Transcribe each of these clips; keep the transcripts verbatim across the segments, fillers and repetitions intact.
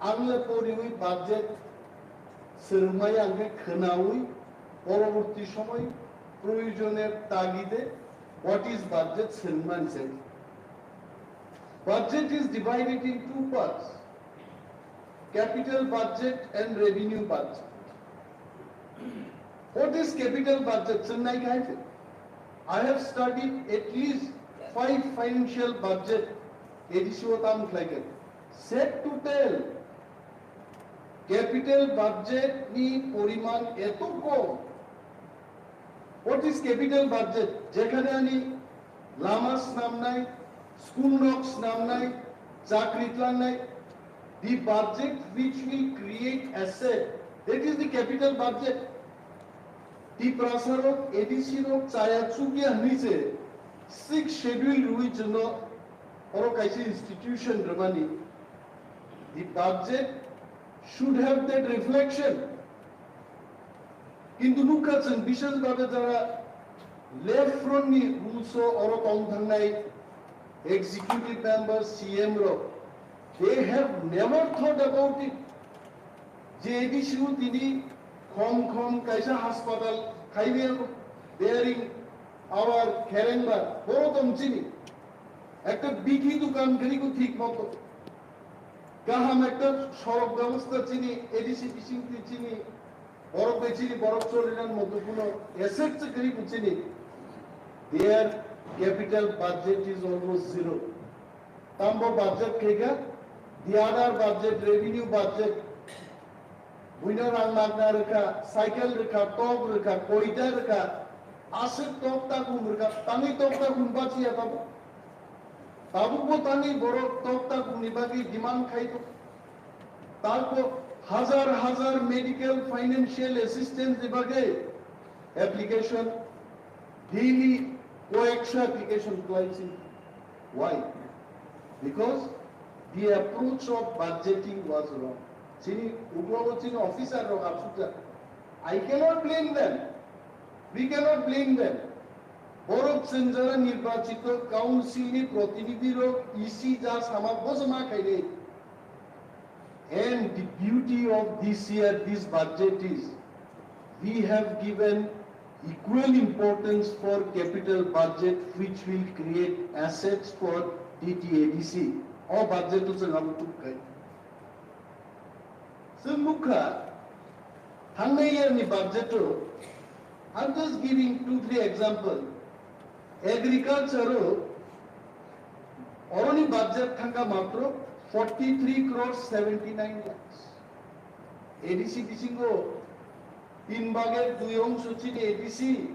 Ang le poriwi budget swrwngmaya hwnkhe khwnawi poroborti somoi proyojoner tagide what is budget swrwngmani se. Budget is divided in two parts, capital budget and revenue budget. What is capital budget? Chwng nai kha hai se. I have studied at least five financial budget A D C o tam khlai kha. Sad to tell, capital budget ni poriman eto kom. What is capital budget? Jekhane ani lama snamnai, school nok snamnai, chakri tlangnai, the budget which will create asset, that is the capital budget. Tiprasa rok, A D C rok chaya chukya hwnwi se sixth schedule rwi chwngno oro kaisa institution rwmani. The budget should have that reflection. Kintu nukha chwng bishes babe jara left front ni rules o oro tong thangnai executive member, C M rok, they have never thought about it. Je A D C o tini khom khom kaisa hospital khaiwi bearing our kherengba boro tong chini. Ekta bikhi dukan khani ko thik moto. Kaham ekta sorok bebosta chini, A D C bising twi chini, borok bai chini, borok cholinan moto kuno asset se kri chini. Their capital budget is almost zero. Tambo budget khaikha, the other budget, revenue budget, buino rang magna rwkha, cycle rwkha, tok rwkha, koita rwkha, aswk tok takhum rwkha, tangwi tok takhum bachiya tabuk. Tabukbo tangwi borok tok takhumni bagwi demand khai tongo. Tarpor hajar hajar medical financial assistance ni bagwi application, daily koyekso application khlai chini. Why? Because the approach of budgeting was wrong. Chini uglogo chini officer rok asukjak. I cannot blame them. We cannot blame them. Borok chwng jara nirbachito council ni protinidhi rok E C ja sama bojoma khainai. And the beauty of this year, this budget is, we have given equal importance for capital budget, which will create assets for T T A D C. O budget o chwng abo tubkai. Chwng nukha, thangnai year ni budget o, I'm just giving two, three example. Agriculture o, oroni budget thangkha matro forty three crore seventy nine lakhs. A D C bisingo tin bage dui ongso chini A D C,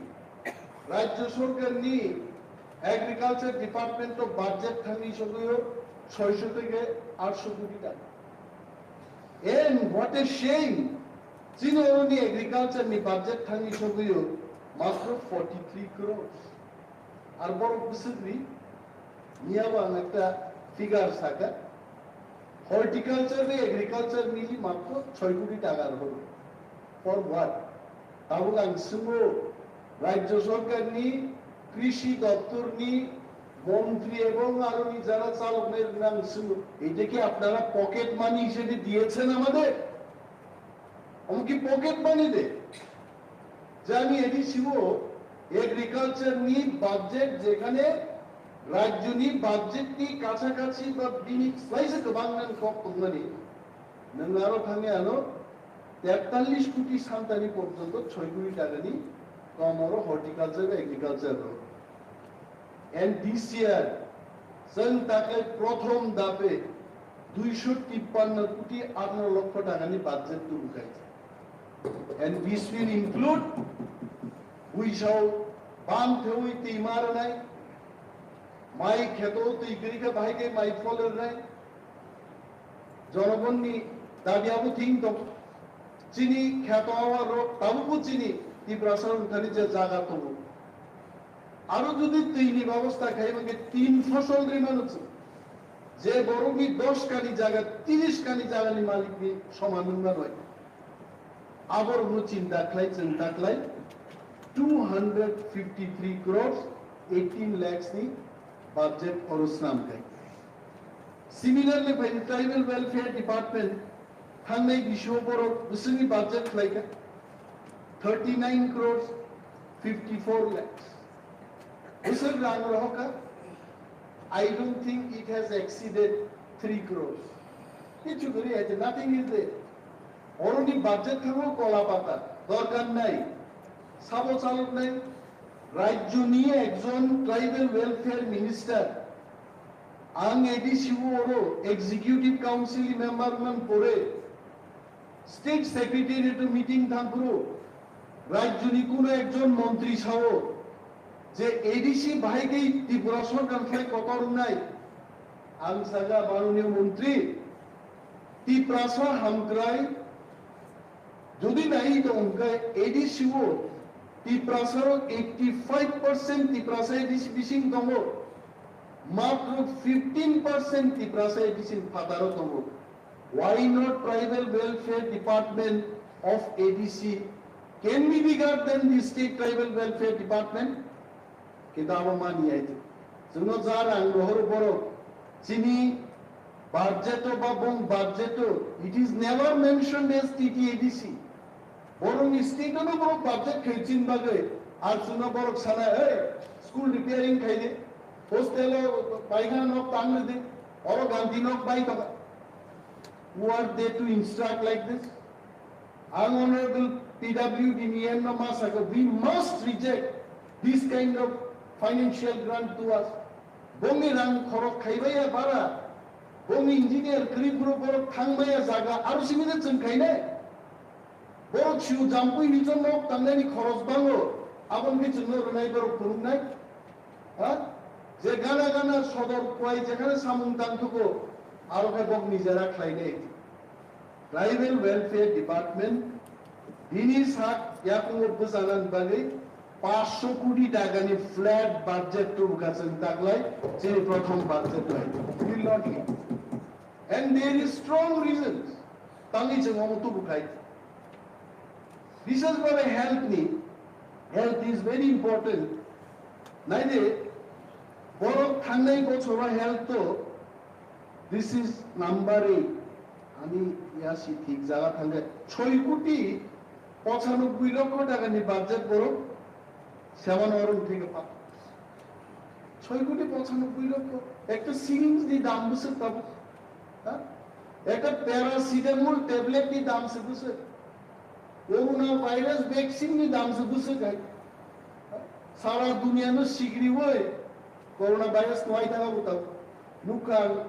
Rajya Sorkar ni Agriculture Department o budget thangni sogwi o soisho theke atsho koti taka. And what a shame, chini oroni agriculture ni budget thangni sogwi o matro forty three crores. Ar borok bwswkni, miyabo ang ekta figure saka, horticulture bai agriculture mili matro soi koti taka rohoro. For what? Tabuk ang swngo, Rajya Sorkarni Krishi Doptorni মন্ত্রী এবং আরো যারা চালক নেই, আমি শুনবো, এটা কি আপনারা পকেট মানি হিসেবে দিয়েছেন আমাদের? এমনকি পকেট মানি দে যে আমি এডিসিও এগ্রিকালচার নি বাজেট যেখানে রাজ্যনি বাজেটনি কাছাকাছি বা বিনি স্লাইসে গোবাং নান কম কমনানি নং আরো থাঙে আনো তেতাল্লিশ কোটি সান্তানি পর্যন্ত ছয় কোটি টাকানি কম আরো হর্টিকালচার এগ্রিকালচার রো। And this year, chwng taklai prothom dape দুইশো তিপ্পান্ন কোটি আঠারো লক্ষ টাকানি budget tubu khaijak. And this will include buisao bang thewi twi ma rwnai, mai kheto twi kwrwi khe bahai khe mai pholernai, জনগণনি দাবি আবো ঠিক দং। চিনি খেত আওয়ার রোগ তাবুকু চিনি তিপ্রাসা উঠানি যে জায়গা তবু। আরো যদি তৈনি ব্যবস্থা খাই মানে তিন ফসল রে মানুষ যে বড় মি দশ কানি জায়গা, তিরিশ কানি জায়গা নি মালিক নি সমান উন্নয়ন হয়। আবার হলো চিন্তা খাই, চিন্তা খাই two hundred fifty three crores eighteen lakhs নি budget খরচ নাম খাই। Similarly, by the Tribal Welfare Department, Thangnai bisio borok bwswkni budget khlaikha thirty nine crores fifty four lakhs. Bwswk rang rohorkha, I don't think it has exceeded three crores. Kichu kwrwi hai, nothing is there. Oroni budget thango kola pata, dorkar nai. Sabo chalok nai, rajyoni ekjon tribal welfare minister, ang A D C o oro executive council member man pore, state secretariat meeting thangphuru, rajyoni kuno ekjon montri sao je A D C bahai khe Tripura sorkar khlai kotor wngnai. Ang saga, Manoniya montri, Tiprasa hamkrai jodi nai tong khe A D C o Tiprasa rok eighty five percent Tiprasa A D C bising tongo, matro fifteen percent Tiprasa A D C phataro tongo. Why not tribal welfare department of A D C can be bigger than the state tribal welfare department? Kintu abo mani ai. Chwngno ja rang rohor borok chini budget o ba bong budget o, it is never mentioned as T T A D C. Borokni state o no borok budget khai chin bagwi, ar chwngno borok sana, "Hey, school repairing khai de, hostel o paikha nok tang de, oro Gandhi nok bai tong." Who are they to instruct like this? Ang honorable P W D ni no ma saka, we must reject this kind of financial grant to us. Bongni rang khorok khaibaya bara, bongni engineer kwrwi phuru borok thangmaya jaga aro simi de chwng khainai. Borok siu jampui ni chwng nok tangnani khoros bango, aboni khe chwngno rwnai borok phunuknai. Ha? Je gana gana sodor kwlai jekhane samung tang thugo, aro khe bok nijera khlainai. Tribal Welfare Department bini sak yakungo bwchanani bagwi paanch sho koti takani flat budget tubukha chwng taklai chini prothom budget lai. Will not leak. And there is strong reasons. Tangwi chwng omo tubukhai. Bishes bhabe health ni, health is very important. Naide, borok thangnai bochoro health to, this is number eight. Ani ya si thik jaga thangkhe, soi koti pochanoboi lokho takani budget borok Seven orang theke pa. Soi koti pochanoboi lokho. Ekta syringe ni dam bwswk tabuk. Ha? Ekta paracetamol tablet ni dam se bwswk. Corona virus vaccine ni dam se bwswk hai. Ha? Sara duniya no sigriwi corona virus no aitanga butang. Nukha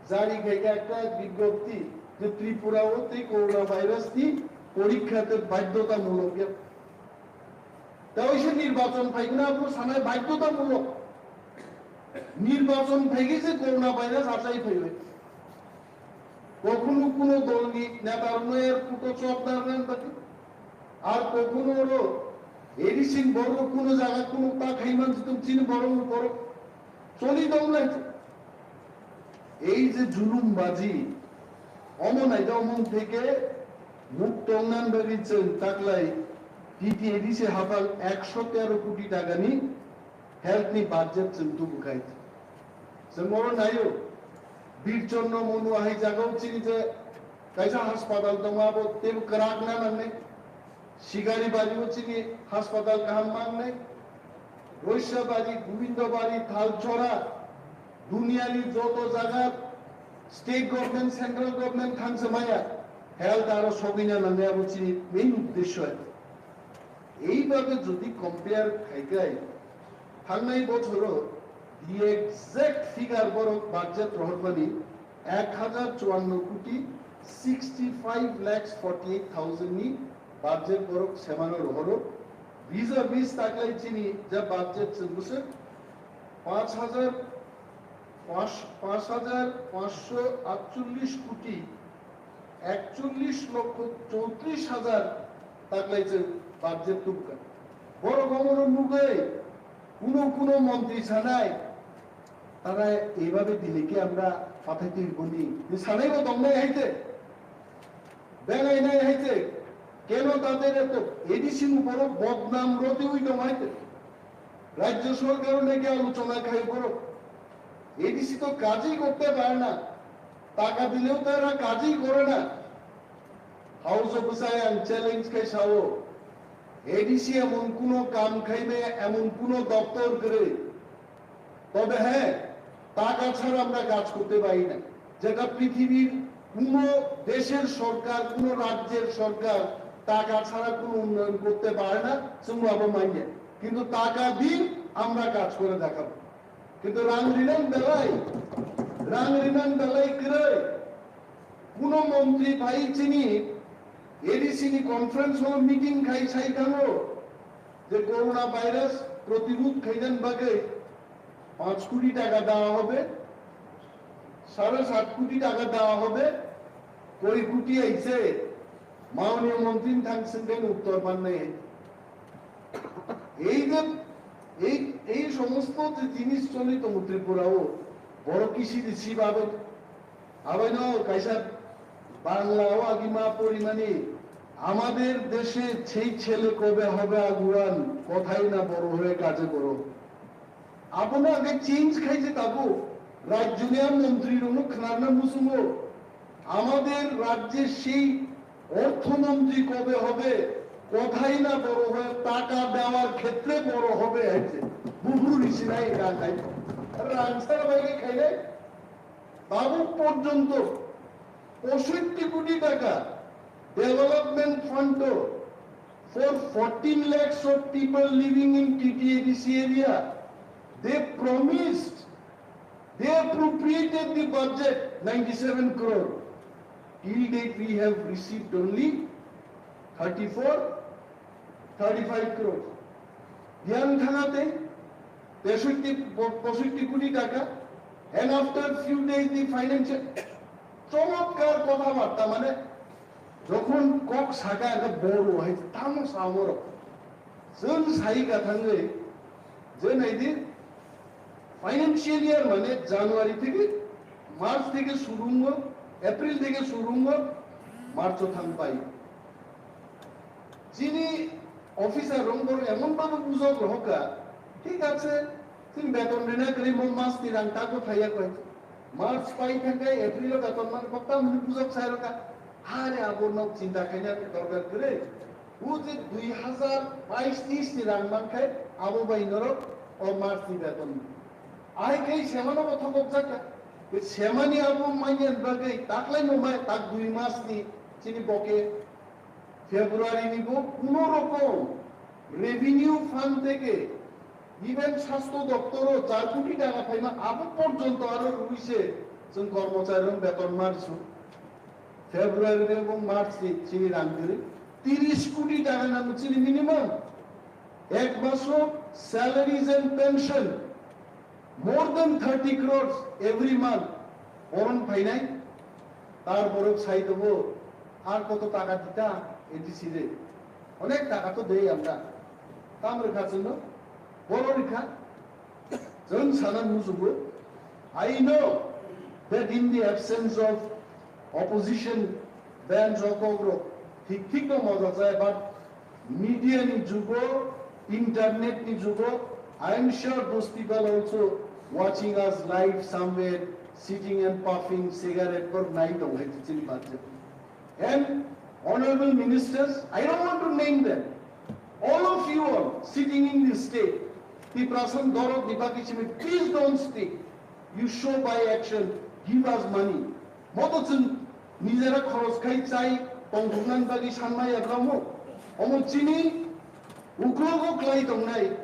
jari khaikha ekta bigyopti je Tripura o tei corona virus ni porikha te badhyota mulok ya. Tei se nirbachon phaikhe abo sanai badhyotamulok. Nirbachon phaikhe se corona virus achai phaibai. Kokhuno kuno dolni neta rokno airport o chop narwknani bagwi. Ar kokhuno oro A D C ni borok kuno jaga kuno ta khaiman jitung chini borok no borok choli tonglai. Ei je julumbaji, omo naidokmung theke mukto wngna bagwi chwng taklai T T A D C haphang ekso tero koti takani health ni budget chwng tubukhai. Chwng oro naio, Birchondro Monu hai jagao chini je kaisa haspatal tongo, abo teibo kwrak na nangnai. Sigaribari o chini haspatal kaham mangnai. Roisabari, Gobindabari, Thalchora, duniyani joto jaga state government, central government thangsa maya, health aro sogwina nangnai abo chini main uddesho. Ei babe jodi compare khaikai, thangnai bochoro the exact figure borok budget rohormani ek hajar chuanno koti sixty five lakhs forty eight thousand ni budget borok semano rohoro. Vis-a-vis taklai chini je budget se bwswk panch hajar, panch, panch hajar panchsho atchollish koti ekchollish lokho choutrish hajar taklai chwng budget tubukha. Borok omono nugwi kuno kuno montri sanai, "Tara ebabe dile ki amra pathai twi boni?" Ni sanaibo tongnai haite, bengai nai haite, keno tader eto A D C ni borok bodnam rotwi tong haite. Rajya sorkar o naki alochona khai borok. A D C to kajwi korte pare na, taka dilew tara kajwi kore na. House of Bwsai ang challenge khai sao, A D C emon kuno kam khai maya, emon kuno doptor kwrwi. তবে হ্যাঁ, টাকা ছাড়া আমরা কাজ করতে পারি না, যেটা পৃথিবীর কোনো দেশের সরকার, কোনো রাজ্যের সরকার টাকা ছাড়া কোনো উন্নয়ন করতে পারে না, চুম্বাবো মাইনে। কিন্তু টাকা দিন, আমরা কাজ করে দেখাবো। কিন্তু রাং রিনাং বেলায়, রাং রিনাং বেলায় কিরে, কোনো মন্ত্রী ভাই চিনি এডিসি নি কনফারেন্স হলো, মিটিং খাই সাই খানো যে করোনা ভাইরাস প্রতিরোধ খাইলেন বাগে পাঁচ কোটি টাকা দেওয়া হবে, সাড়ে সাত কোটি টাকা দেওয়া হবে। কয় কোটি আইছে? মাননীয় মন্ত্রী থাকছেন কেন উত্তর পান নাই। এই যে এই এই সমস্ত যে জিনিস চলিত ত্রিপুরাও বড় কৃষি ঋষি বাদক আবাইনো কাইসা বাংলাও আগিমা পরিমাণে আমাদের দেশে সেই ছেলে কবে হবে আগুয়ান, কথাই না বড় হয়ে কাজে বড়। Abono age change khaije tabuk, rajyoni montrirokno khwnarna muchungo, আমাদের রাজ্যে সেই অর্থমন্ত্রী কবে হবে, কথাই না বড় হয়ে টাকা দেওয়ার ক্ষেত্রে বড় হবে হয়েছে। বুবুর ঋষি নাই গান নাই। রাংসার বাইরে খাইলে বাবু পর্যন্ত পঁয়ষট্টি কোটি টাকা development fund for fourteen lakhs of people living in T T A D C area. They promised, they appropriated the budget ninety-seven crore. Till date, we have received only thirty-four, thirty-five crore. Yang thangate তেষট্টি, পঁয়ষট্টি কোটি টাকা, and after few days the financial, চমৎকার কথাবার্তা, মানে যখন কক সাকা একটা বড় হয়, তামো সামরো। Chwng sai ka thangwi, je naidi, financial year mane January theke March theke suru wngo, April theke suru wngo, March o thang pai. Chini officer rok borok emon bhabe bujok rohor kha, thik ache, chini beton rina kwrwi mo mas ni rang tago thaiya koi. March pai thangkhe April o beton man kok tamni bujok sai rokha. Hare abo nok chinta khaina dorkar kwrwi. O je dui hazar bais teis ni rang mankhai, abo bai norok o March ni beton. Ahai khai semano bo thokok jakha. Semani abo manya bagwi taklai no mai tak dui mas ni chini boke February ni bo kuno rokom revenue fund theke even sastho doptor o char koti taka phaima abo porjonto aro rwise chwng kormochari rok beton mansu. February ni ebong March ni chini rang kwrwi tiris koti taka nango chini minimum. Ek maso salaries and pension more than thirty crores every month. Boron phainai, tar borok sai tongo, ar koto taka dita A D C re. Onek taka to dei amra. Tam rwkha chwngno, boro rwkha. Chwng sana mujugo. I know that in the absence of opposition, ben rokok rok thik thik no moja jai, but media ni jugo, internet ni jugo, I am sure those people also watching us live somewhere, sitting and puffing cigarette or night of chini budget. And honorable ministers, I don't want to name them. All of you all sitting in this state, Tiprasan Dorot Dipaki Chimi, please don't speak. You show by action, give us money. Moto chwng nijera khoros khai chai tongthoknani bagwi sanmaya bwlamo. Omo chini uklogo klai tongnai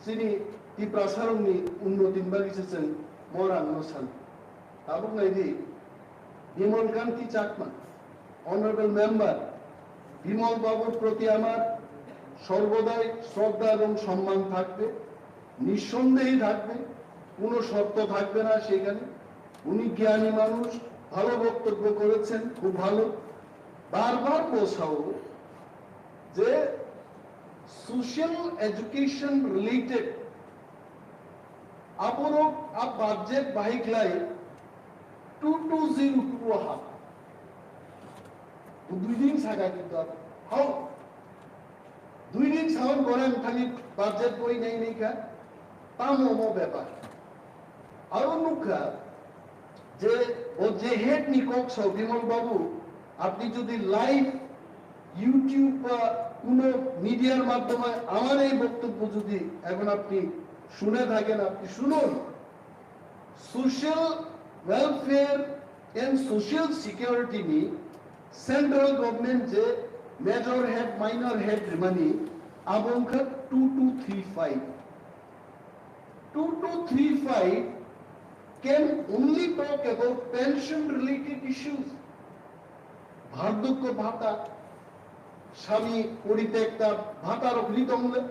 chini Tiprasarokni unnotini bagwi se chwng morangno san. Tabuk naidi, Bimal Kanti Chakma, honorable member, Bimal বাবুর প্রতি আমার সর্বদাই শ্রদ্ধা এবং সম্মান থাকবে, নিঃসন্দেহে থাকবে, কোনো শর্ত থাকবে না সেখানে। উনি জ্ঞানী মানুষ, ভালো বক্তব্য করেছেন, খুব ভালো। বারবার বসাও যে social education related aborok a budget bahiklai two two zero two o hap. Dui din saga kintu abo. Hau. Dui din saon gorang thani budget boi nai nai kha. Tamo mo bepar. Aro nukha je o je head ni kok so Bimal Babu আপনি যদি live YouTube বা কোনো মিডিয়ার মাধ্যমে আমার এই বক্তব্য যদি এখন আপনি শুনে থাকেন, আপনি শুনুন। Social welfare and social security ni central government je major head, minor head rimani abo wngkha two two three five. Two two three five can only talk about pension related issues. বার্ধক্য ভাতা, স্বামী পরিত্যক্তা ভাতা রকলি দমলে,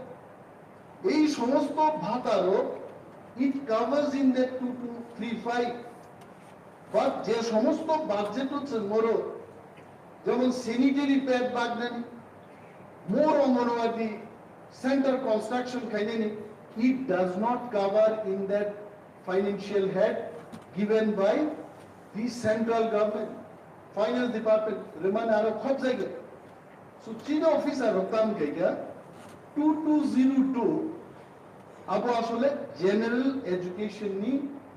এই সমস্ত ভাতারও it covers in that two two three five. But যে সমস্ত বাজেট হচ্ছে মরো, যেমন স্যানিটারি প্যাড বাগনানি, মোর অঙ্গনওয়াদি, সেন্টার কনস্ট্রাকশন খাইনানি, it does not cover in that financial head given by the central government, finance department, rimani aro khop jaga. So chini officer rok tam kaiga two two zero two abo asole general education ni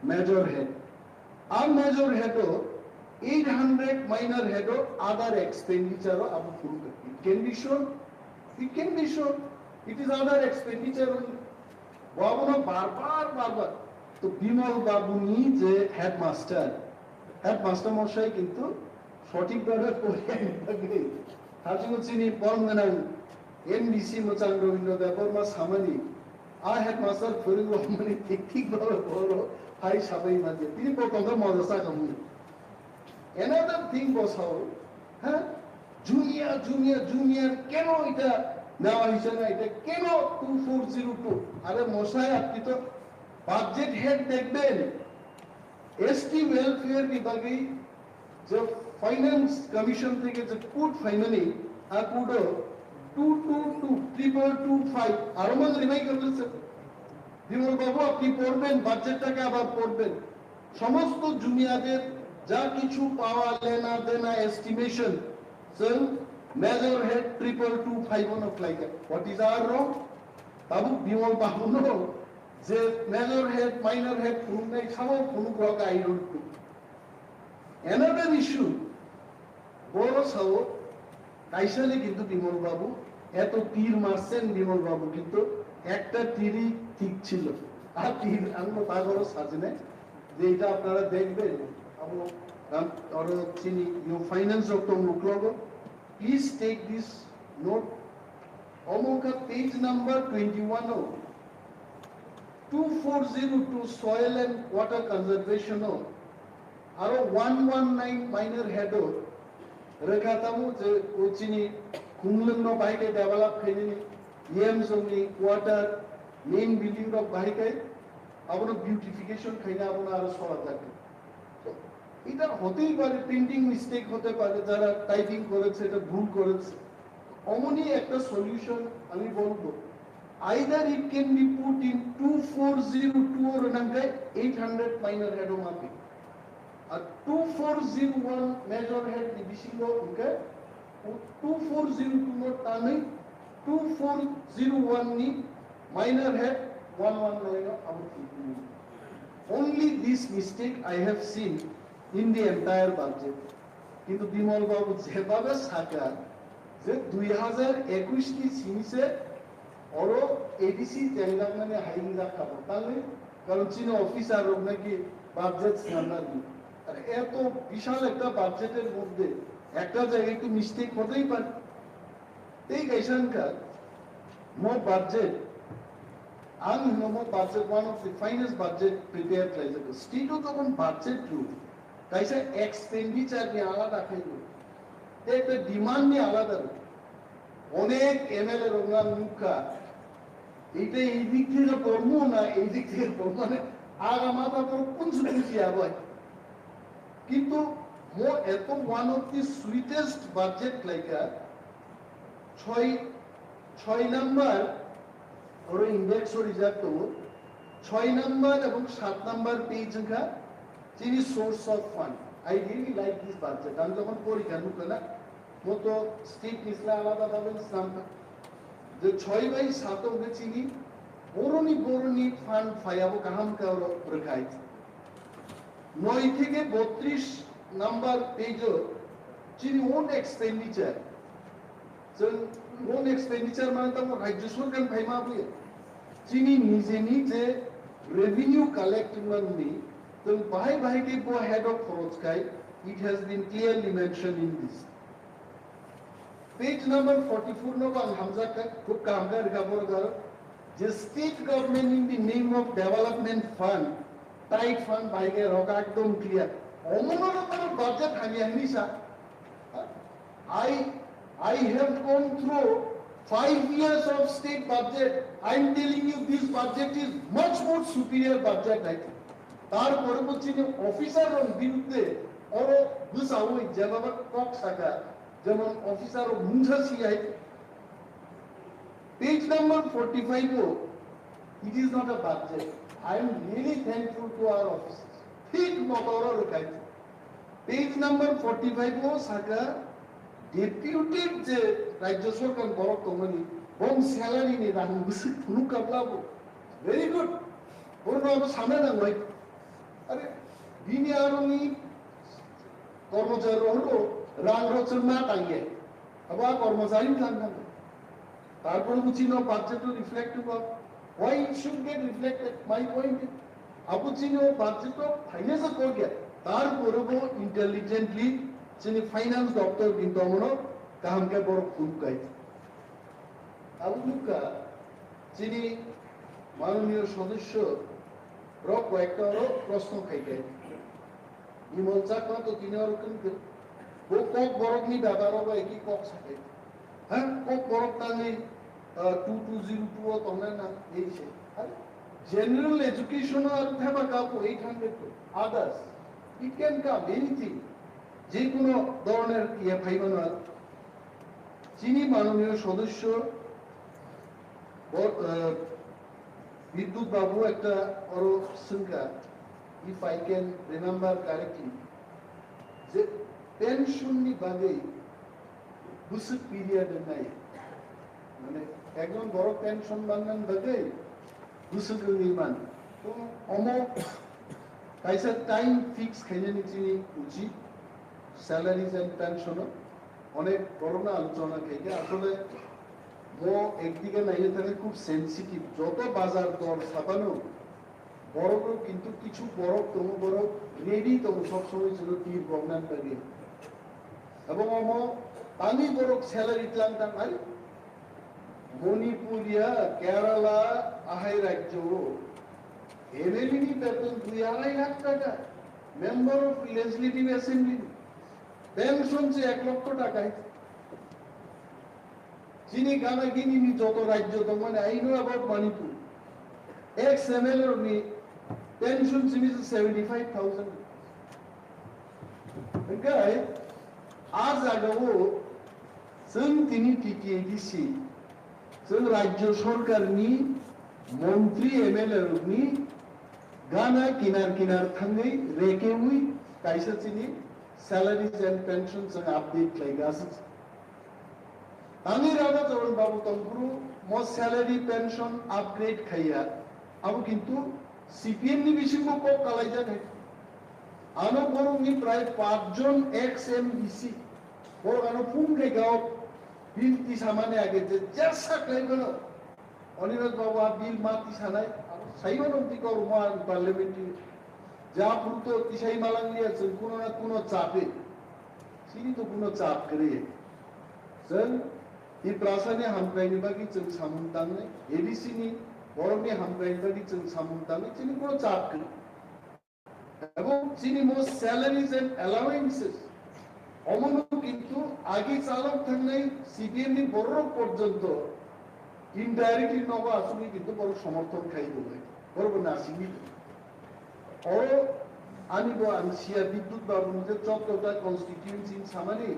major head. Ar major head o eight hundred minor head o other expenditure o abo purung kha. It can be shown. It can be shown. It is other expenditure only. Babu no bar bar bar bar. To Bimal Babu ni je headmaster, headmaster mosai kintu sothik bhabe poriyani bagwi. Hajungo chini borom gwnang M D C mwchang Rabindra Debbarma samani, a headmaster phwrwng rwmani thik thik bhabe boro hai sabai manya. Tini bo tongkha moja sakha mui. Another thing bo sao, ha? Junior, junior, junior, keno ita nawa hisana ita keno two four zero two? Are mosai apni to budget head dekhben, S T welfare ni bagwi je Finance Commission theke je code phaimani, a code o two two two triple two five, aro mang rimai karle sir. Bimal Babu, apni porben, budget take abar porben. সমস্ত জুনিয়াদের যা কিছু পাওয়া লেনা দেনা estimation, chwng major head triple two five o no khlaikha. What is our wrong? Tabuk Bimal Babu no je major head, minor head phunuknai samo phunuk rok, I don't know. Another issue, boro sao, kaisale kintu Bimal Babu, eto tir marsen Bimal Babu, kintu ekta tirwi thik chilo. Ar tir, ang no ta boro sajinai, je eta apnara dekhben, abo, ram, aro chini, yo finance rok tong uklogo. Please take this note. Omo wngkha page number twenty-one o, two four zero two soil and water conservation o, aro one one nine minor head o rwkha tamo je o chini khumlwng no bahai khe develop khainani, yam jongni quarter, main building rok bahai khe abono beautification khaina abono aro sora jakha. এটা হতেই পারে, printing mistake হতে পারে, যারা টাইপিং করেছে এটা ভুল করেছে। অমনি একটা সলিউশন আমি বলবো, either it can be put in two four zero two or nangkai eight hundred minor head o mapi, R two four zero one major head ni bisingo hingke two four zero two no tanwi two four zero one ni minor head one one nine o abo tongphuru. Only this mistake I have seen in the entire budget. কিন্তু বিমল বাবু যেভাবে সাকা যে দুই হাজার একুশ ni sini se oro A D C chengjak mani hayung jak kabo, tangwi karon chini officer rok naki budget swnamnani. Ar eto bishal ekta budget er moddhe ekta jagay to mistake hotei pare. Tei kaisa wngkha, mo budget, ang hino mo budget one of the finest budget prepare khlaijak. State o jokhon budget rw, kaisa expenditure ni alada khaio, tei ekta demand ni alada rw. Onek M L A rok ang nukha, eta ei dik theke pormo na ei dik theke pormo, mane aga matha por kunsu kunsi abai. Kintu mo eto one of the sweetest budget khlaikha, choi, choi number, oro index o rijak tongo, choi number ebong sat number page wngkha chini source of fund. I really like this budget. Ang jokhon porikha nukha na, mo to state ni sla alada bhabe swnamkha. Je choi bai sato hwnkhe chini boroni, boroni fund phaiya bo kaham khe oro rwkhai. Noi theke botris number page o Chini own expenditure. Chwng own expenditure mane tamo Rajya Sarkar phaima buya. Chini nijeni je revenue collect wngmani, chwng bahai bahai khe bo head of khoroj khai, it has been clearly mentioned in this. Page number forty-four no ang hamjak kha, khub kaham khe rwkha borok aro. Je state government in the name of development fund, tight fund bai khe rok ekdom clear. Omono rok budget hamya hinwi sa. I, I have gone through five years of state budget. I am telling you, this budget is much more superior budget, I think. তারপরে বলছি যে অফিসার রং বিরুদ্ধে ওরও বুঝাও ওই যেভাবে কক সাকা, যেমন অফিসার ও মুঝা CI. Page number forty-five o, it is not a budget. I am really thankful to our officers. ঠিক মতো ওরা রুখাইছে। Page number forty-five o saka deputed je Rajya Sarkar borok tongmani, bong salary ni rang bwswk phunuk kablabo. Very good. Borok abo sana nangnai. Are, bini aroni kormochari rohoro rang rochor ma tangye. Abo a kormochari tlang tang. Tarpore buchino budget to reflect to work. Why it should get reflected? My point is, abo chini o budget o finance o kok ya. Tarpore bo intelligently chini finance doctor kintu amono kaham khe borok phunuk kai. Abo nukha chini manoniyo sodosyo rok koyekta oro proshno khai kai. Bimal Chakma to tini oro kwrwngkhe. Bo kok borokni bebaro bo eki kok sakai. Ha? Kok borok tangwi, ah, two two zero two o tongnai na ei se. Are general education o aro theba kapo eight hundred to others. It can come anything. Jekono doroner iye phaimano aro. Chini manoniyo sodosyo bo, ah, Bidyut Babu ekta oro swngkha, if I can remember correctly, je pension ni bagwi bwswk piriya de nai. Mane ekjon borok pension manna bagwi bwswk wngwi man. To omo kaisa time fix khainani chini uchit, salaries and pension o onek borokno alochona khaikha. Asole bo ekdike naina thangwi khub sensitive. Joto bazar dor saphano borok rok kintu kichu borok tongo, borok ready tongo sob somoi chwngno tir gognan bagwi. Ebong omo tangwi borok salary tlang tang ai. Manipur ya, Kerala, ahai rajyo o M L A ni beton dui arai lakh taka, member of legislative assembly, pension se ek lokho taka. Chini gana gini ni joto rajyo tongmani, I know about Manipur. Ex M L A rokni pension simi se seventy five thousand. Hingke a jagao chwng tini T T A D C, chwng rajyo sorkarni montri M L A rokni gana kinar kinar thangwi rekewi kaisa chini salaries and pension chwng update khlaiga aswk. Tangwi rada Jawan Babu Tongphuru mo salary pension upgrade khaiya. Abo kintu C P M ni bisingo kok kalaijak hai. Ano borokni prai pachjon ex M D C. Borok ano phung khai gao bill tisamani age je jesa khlai bono. Anirudh Babu a bill ma tisanai, abo saibo nung tiko rumo ang parliamentary. Ja phuru to tisai malang liya chwng kuno na kuno chape. Chini to kuno chap kwrwi. Chwng Tiprasa ni hamkrai ni bagwi chwng samung tangnai, A D C ni borok ni hamkrai ni bagwi chwng samung tangnai, chini kuno chap kwrwi. Ebong chini mo salaries and allowances, omono kintu agi chalok thangnai C P M ni borok porjonto indirectly nogo asugwi kintu borok somorthon khai tongnai, borok bo nasingwi tongo. Oro ani bo ang siya Bidyut Babu ni je chouddota constituency ni samani,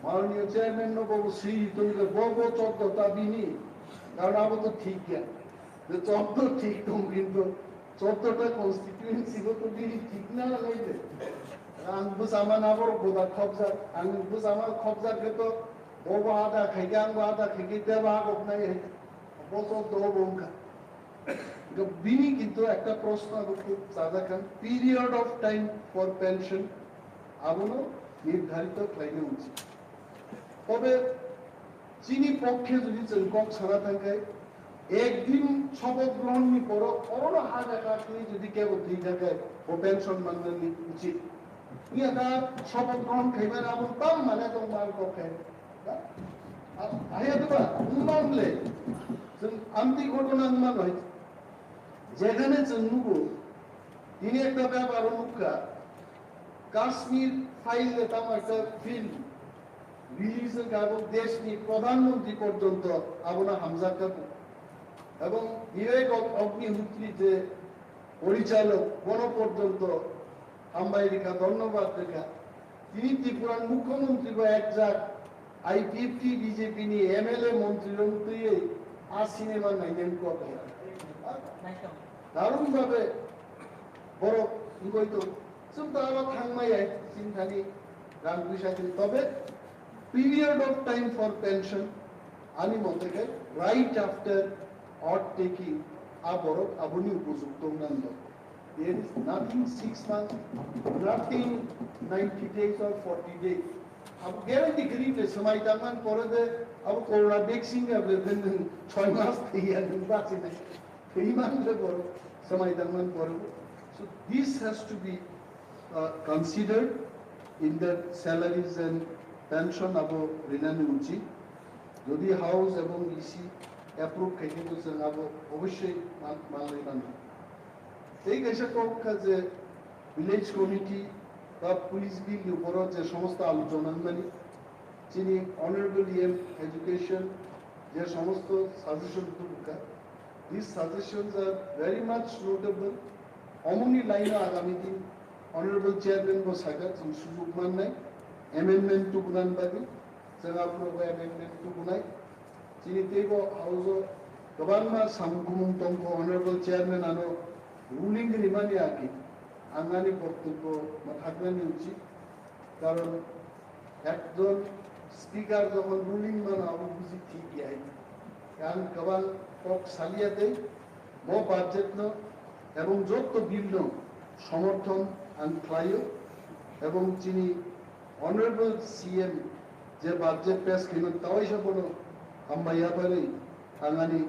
Manoniyo chairman no bobo swi tongkhe, bobo chouddota bini, karon abo to thik ya. Je chouddo thik tong kintu chouddota constituency bo to bini thik na lai de. Ang bwsama na borok boda khobjak, ang bwsama khobjak khe to bobo ada khaikhe, ang bo ada khaikhe, tebo agok nai hai. Bo chouddo bo wngkha. Bini kintu ekta proshno abo khub chajak kha, period of time for pension, abono নির্ধারিত khlaina uchit. তবে chini পক্ষে যদি chwng kok sana thangkhe, একদিন শপথ গ্রহণের পর অরোনো হাজার টাকা যদি কেউ দিয়ে থাকে, ও পেনশন মাননি উচিত। নিয়ে তা শপথ গ্রহণ খাইবার এমন তাম মানে তো মান পক্ষে। আয়া তো বা উন্নয়নলে, আমি ঘটনা মান হয়, যেখানে চন্দ্রপুর, তিনি একটা ব্যাপার মুখা, কাশ্মীর ফাইল লেতাম একটা ফিল্ম রিলিজ এবং দেশনি প্রধানমন্ত্রী পর্যন্ত আবনা হামজাকা এবং বিবেক অগ-, অগ্নিহোত্রী যে পরিচালক বন পর্যন্ত হামবাই রেখা ধন্যবাদ রেখা তিনি ত্রিপুরার মুখ্যমন্ত্রী বা এক যাক আইপিএফটি বিজেপি নি এমএলএ মন্ত্রী রন্ত্রী এই আ সিনেমা নাইলেন কবে দারুণ ভাবে বড় হয়তো চিন্তা আরো থাকমাই চিন্তানি রাম বিষয় তবে period of time for pension, ani mote khe right after oath taking, a borok aboni upojukto wngna nango. There is nothing six months, nothing ninety days or forty days. Abo guarantee kwrwi le swmai tangmani pore de abo corona vaccine ya ble ben nwng choi mas thwiya nwng bachinai. Thwi man le borok swmai tangmani pore. So this has to be uh, considered in the salaries and pension abo rinani uchit. Jodi House ebong E C approve khaikhe to chwng abo obossoi man-, manlai mano. Tei kaisa kok kha je village committee ba police bill ni uporo je somosto alochona wngmani, chini honorable E M education je somosto suggestion tubukha, these suggestions are very much notable. Omoni line o agami din honorable chairman bo saka chwng sujuk mannai amendment tubunan bagwi, chwng aphuru bo amendment tubunai. Chini teibo house o kwbangma samung kumung tongkho, honorable chairman ano ruling rimani agi ang ani boktobbo mwthaknani uchit, karon ekjon speaker jokhon ruling mano abo buji thik ya. Ang kwbang kok salia tei bo budget no ebong jotto bill no somorthon ang khlaio ebong chini honorable C M je budget pass khaimani tawaisa bono hambai yaphari ang ani